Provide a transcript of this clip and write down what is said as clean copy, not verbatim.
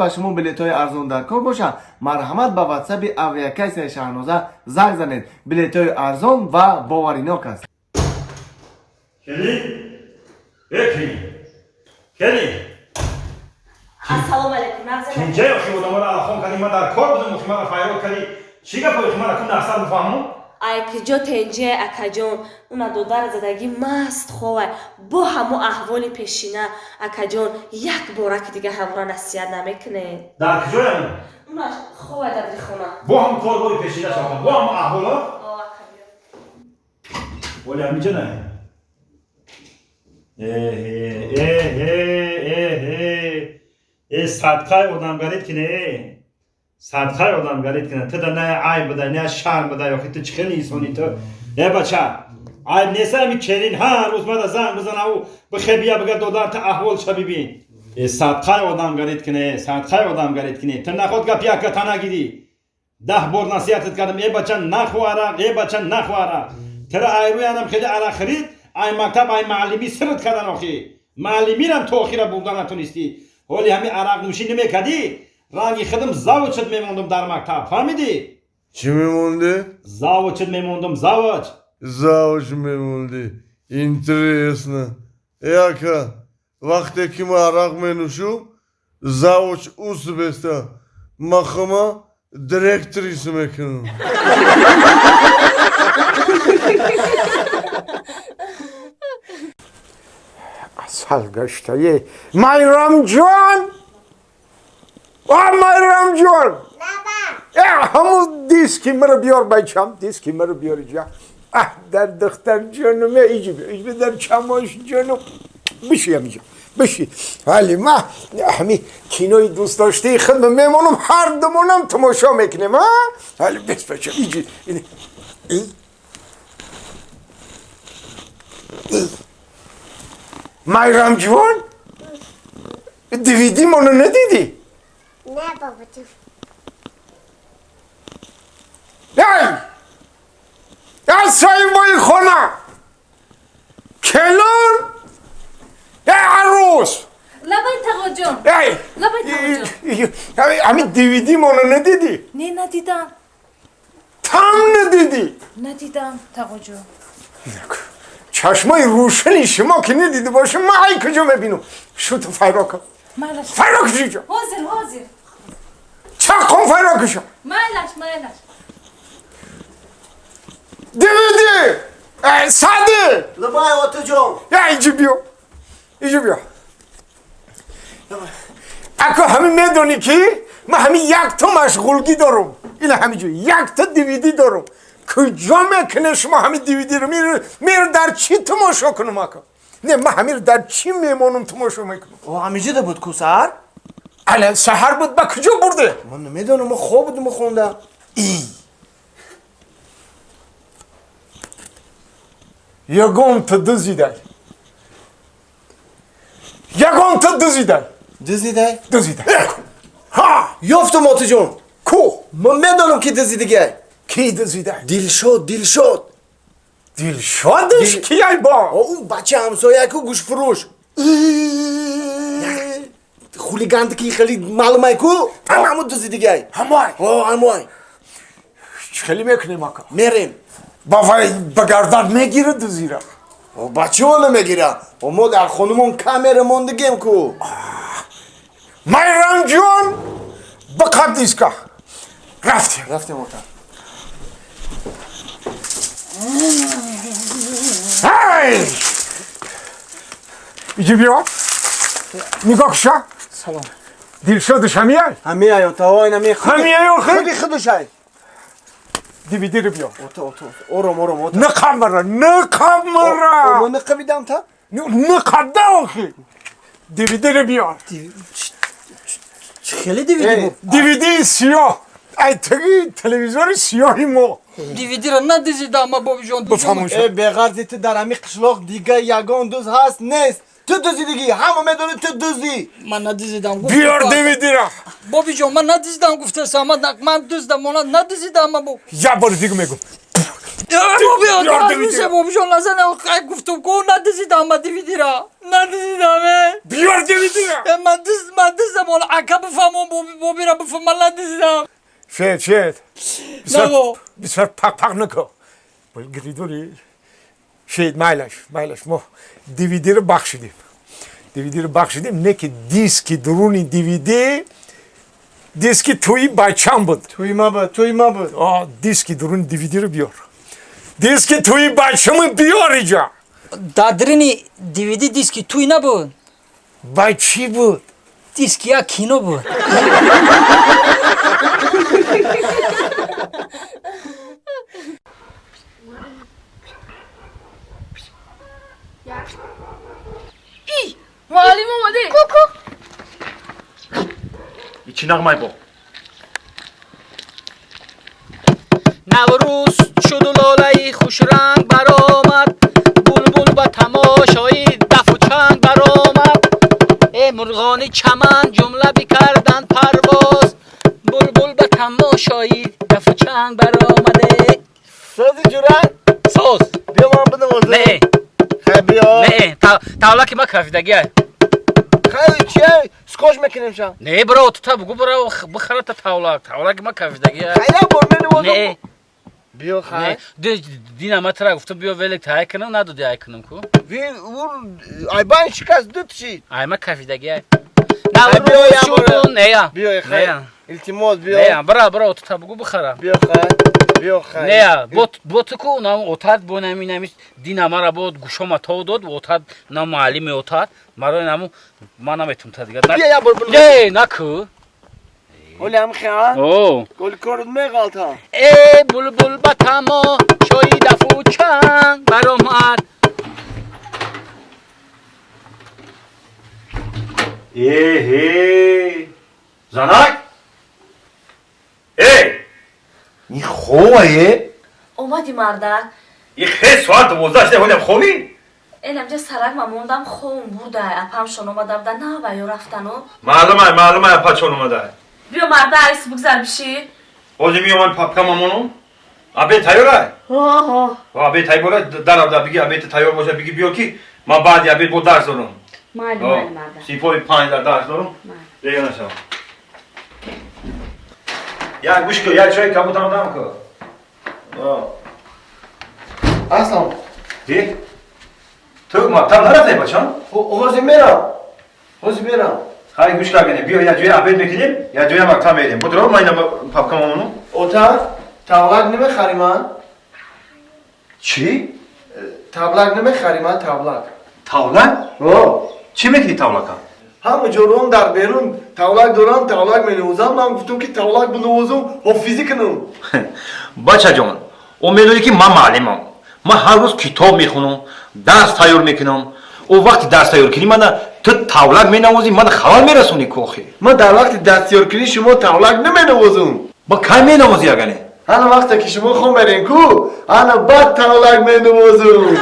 Ба шумо билетҳои арзон дар кор бошад, марҳамат, ба ватсапи авиакассаи Шаҳноза занг занед. Билетҳои арзон ва боваринок аст. Келин, э, келин, келин. Ассалому алайкум, нағза. Чинҷай охи одаморо алхон кардӣ? Ман дар кор будам, охи мара файрод кардӣ. Чӣ гапо, охи мара ку нақсад бифаҳму. Ай, киҷо тенҷе, акаҷон? Уна додар задагӣ маст ховай, бо ҳамо аҳволи пешина. Акаҷон, як бора ки дига ҳамора насиҳат намекунед. Дар куҷоям? Уна ховай дар хона. Бо ҳам корбори пешина шавам, бо ҳам аҳволо. О, ака, биё. Оли ҳамиҷа на. Эҳе, эҳе, э, садқаи одамгарит кине, садқаи одамгарит кине. Ту да на айб буда, на шарм буда. Охи ту чӣ хели инсони ту, э, бача? Айб неста, ами келин ҳар рӯз мада занг бизанаву бихе бия, бига: «Додар, ту аҳволша бибин». Э, садқаи одамгарит кине, садқаи одамгарит кине. Ту наход гап яка та нагирӣ. 10 бор насиҳатат кардам: э, бача, нахӯ арақ, э, бача, нахӯ арақ. Тира айрӯянам хеле арақ хӯрид, ай мактаб, ай муаллимӣ сирт кардан. Охи муаллимирам то охира бурда натонистӣ. Ҳоли ҳами арақнӯшӣ намекардӣ, ранги худам завучат мемондум дар мактаб, фаҳмидӣ? Чӣ мемондӣ? Завучат мемондум, завуч. Завуч мемондӣ. Интересно. Э, ака, вақте ки ман арақ менӯшум, завуч ус беста. Ма хума директрис мекунам. Асал гаштае. Майрамҷон, о Майрамҷон, э, ҳамун диски маро биёр, бачам, диски маро биёр иҷа. Аҳ, дар духтарҷонум, э, иҷи биё, иҷи дар чамош ҷонум, биши ҳамиҷа, биши. Вале ма ҳами кинои дӯстдоштаи худро мемонам, ҳар думонам тамошо мекунем. А вале бес, бачам, иҷи. И Майрамҷон, дивиди моно надидӣ? Не, бобоҷон. Эй! Эй, соҳибои хона! Келон! Эй, арӯс! Лабай, тағоҷон. Эй! Лабай, тағоҷон. Ҳамин дивиди моно надидӣ? Не, надидам. Там надидӣ? Надидам, тағоҷон. Чашмои рӯшани шумо ки надида бошам, ман ай куҷо мебинам? Шуту файро кун. Майлаш. Файро куши ҷо. Ҳозир, ҳозир. Чақон файро куша. Майлаш, майлаш. Дивиди! Эй, Сади! Лабай, отаҷон. Я, иҷи биё. Иҷи биё. Ако, ҳамин медонӣ ки ман ҳамин якто машғулгӣ дорум. Ина ҳаминҷо якта дивиди дорум. Куҷо мекунед шумо ҳамин дивидиро? Мер дар чӣ тамошо кунам, ако? Не, ман ҳамин дар чӣ мемонам, тамошо мекунам? О, ҳамиҷода буд ку саҳар? Ана, саҳар буд, ба куҷо бурде? Ман намедонам, ман хоб будум, хонда. И. Ягонта дузидай. Ягонта дузидай. Дузидай? Дузидай. Ҳа! Ёфтум, отаҷон. Ку? Ман медонам, ки дузидигай. Ки дузидай? Дилшод, Дилшод. Дилшодиш кияй бо? О, ӯ бача ҳамсоя ку, гӯшфурӯш. Хулиганти ки хеле маълумай ку, ҳамун дузидигай. Ҳамой. О, ҳамой. Чӣ хеле мекунем, ака? Мерем. Ба вай ба гардан мегира дузира? О, бачаҳо намегира. О, мо дар хонумон камера мондагем ку. Майрамҷон, ба қаб диска. Рафтем. Рафтем, ота. Ҳай! Иҷи биё. Нигоҳ куша. Салом. Дилшодиш ҳамияй? Ҳамияй, ота, о, ин ҳами. Ҳамияй, охи? Худи худушай. Дивидиро биё. Ота, ота, ором, ором, ота. Нақаб мара, нақаб мара. Ман нақабидам та? Нақабда, охи. Дивидиро биё. Чӣ хеле дивиди бу? Дивидии сиёҳ. Ай таги телевизори сиёҳи мо. Дивидиро надизидам ма, бобиҷон. Бифаҳмон. Э, беғарзи ту дар ҳами қишлоқ дига ягон дуз ҳаст, нест. Ту дуздидигӣ, ҳама медонӣ, ту дуздӣ. Ман надизидам. Биёр дивидира. Бобиҷон, ман надизидам, гуфтасам. Ман дуздам, мона надизидам ма бо. Як бори дига мегум. Боби, бобиҷон, назан, гуфтум ку, надизидам ма дивидира, надизидам. Биёр дивидира. Ман диздам, ҳола ака бифаҳмон, бобира бифаҳм, ман надизидам. Шед, шед. Наго. Бисёр пақ-пақ накун. Гиридори. Шед, майлаш, майлаш. Мо дивидиро бахшидем. Дивидиро бахшидем, не ки диски дуруни дивиди, диски тӯи бачам буд. Тӯи ма буд, тӯи ма буд. А, диски дуруни дивидиро биёр. Диски тӯи бачаму биёр иҷа. Дар дарини дивиди диски туй набуд. Ба чӣ буд? Диски як кино буд. Муаллим омаде. Ку-ку. Ичи нағмай бо. Наврӯз шуду лолаи хушранг баромад, булбул ба тамошои дафу чанг баромад. Э мурғони чаман ҷумла бикарданд парвоз, булбул ба тамошои дафу чанг баромаде. Сози, ҷура? Соз. Биё, ман бинавозам. Не. Хай, биё. Не, тавлаки ма кафидагиай. Хай, чия, скоч мекунем ша. Не, бро, ту та бугу, бро, бихара та тавлак, тавлаки ма кафидагиай. Хай, як бор менавозам. Не. Биё, хай. Дина ма тара гуфтам, биё велик тай кунам, надоди ай кунам ку. Ви ур айбан шикаст, дут шид. Ай ма кафидагиай. Биё, як бор. Нея. Биё, хай. Илтимос, биё. Нея, бра, бра, ту та бугу, бихара. Биё, хай. Биё, хай. Нея, бо ту ку нам отад бо нами нами дина мара бо гушома то дод, отад на муаллими отад, мара наму ма наметум та дигар. Биё, як бор. Не, наку. Оли ҳам хеа? О. Голи корот меғалта. Э булбул ба тамошои дафу чанг баромад. Эҳе. Занак? Эй! Ин ховае? Омади, мардак. И хе соат 12 шуда, ҳолям хобӣ? Энамҷа сарак ма мондам, ховм бурдай. Апамшон омада буда, на ба ё рафтану. Маълумай, маълумай, апачон омадай. Биё, марда, айс бигзар, биши. Ҳозир меомам, папка мамонум. Обед тайёрай? Ҳо. Обед тайёр даравда, биги обед тайёр боша, биги биё ки ман баъди обед бо дарс дорам. Майли, майли, марда. Синфои 5 дар дарс дорам. Бега нашав. Як гӯш кун, як чойи кабутам дам кун. Аслам. Ди? Ту мактаб нарафтай, бачам? Ҳозир мерам. Ҳозир мерам. Хай, гӯш кардем, биё, як ҷоя обед мекунем, як ҷоя мактаб мерем. Будро, ман ина папка мамонум. Ота, тавлак намехарӣ ман? Чӣ? Тавлак намехарӣ ман, тавлак. Тавлак? О. Чӣ мекунӣ тавлака? Ҳама ҷорон дар берун тавлак дорам, тавлак менавозам. Ман гуфтам ки тавлак бинавозам, ҳофизӣ кунам. Бачаҷон, ӯ медонӣ ки ман муаллимам. Ман ҳар рӯз китоб мехонам, дарс тайёр мекунам. Ӯ вақти дарс тайёр кунӣ мана ту тавлак менавозӣ, мана халал мерасонӣ ку охи. Ман дар вақти дастёркунӣ шумо тавлак наменавозам. Ба кай менавозӣ агане? Ана вақте ки шумо хом мерен ку, ана баъд тавлак менавозам.